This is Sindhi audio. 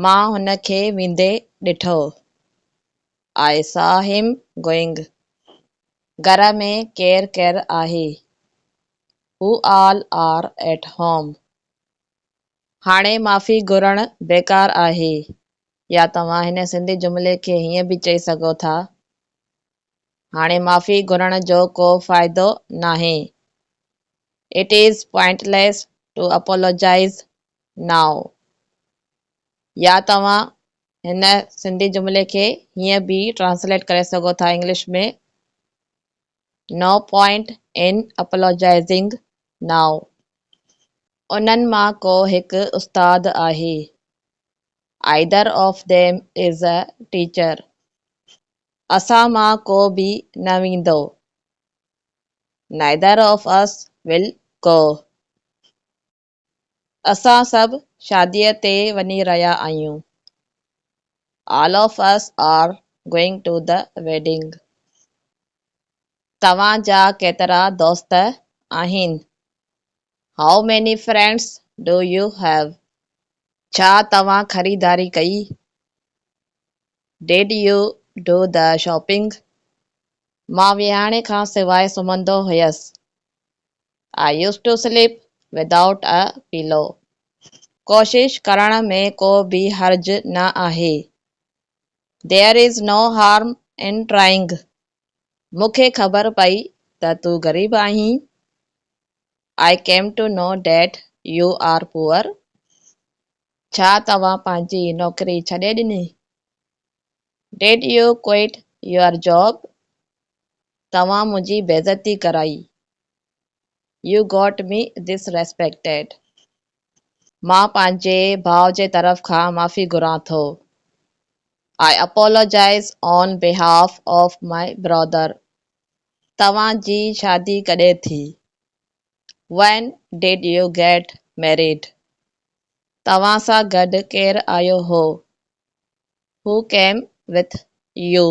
مان هن کي ويندي ڏٺو. I saw him going. گهر ۾ ڪير ڪير آهي؟ Who all are at home? هاڻي معافي گهرڻ بيڪار آهي. يا توهان هن سنڌي جملي کي هيئن به چئي سگهو ٿا. هاڻي معافي گهرڻ جو ڪو فائدو ناهي. It is pointless to apologize now. يا توهان هن سنڌي جملي کي هيئن به ٽرانسليٽ ڪري سگهو ٿا English ۾، No point in apologizing now. انهن مان ڪو هڪ استاد آهي. Either of them is a teacher. اسان مان ڪو به نه ويندو. Neither of us will go. اسان سڀ شاديءَ تي وڃي رهيا آهيون. All of us are going to the wedding. توهان جا ڪيترا دوست آهن؟ How many friends do you have? ڇا توهان خريداري ڪئي؟ Did you do the shopping? مان وهاڻي کان سواءِ سمهندو هيس. I used to sleep without a pillow. ڪوشش ڪرڻ ۾ ڪو به حرج نه آهي. There is no harm in trying. مون کي خبر پئي ته تون غريب آهين. I came to know that you are poor. ڇا توهان پنهنجي نوڪري ڇڏي ڏني؟ Did you quit your job? توهان منهنجي بيعزتي ڪرائي. You got me disrespected. مان پنهنجي ڀاءُ جي طرف کان معافي گهران ٿو. I apologize on behalf of my brother. توهان جي شادي ڪڏهن ٿي؟ When did you get married? توهان سان گڏ ڪير آيو هو؟ Who came with you?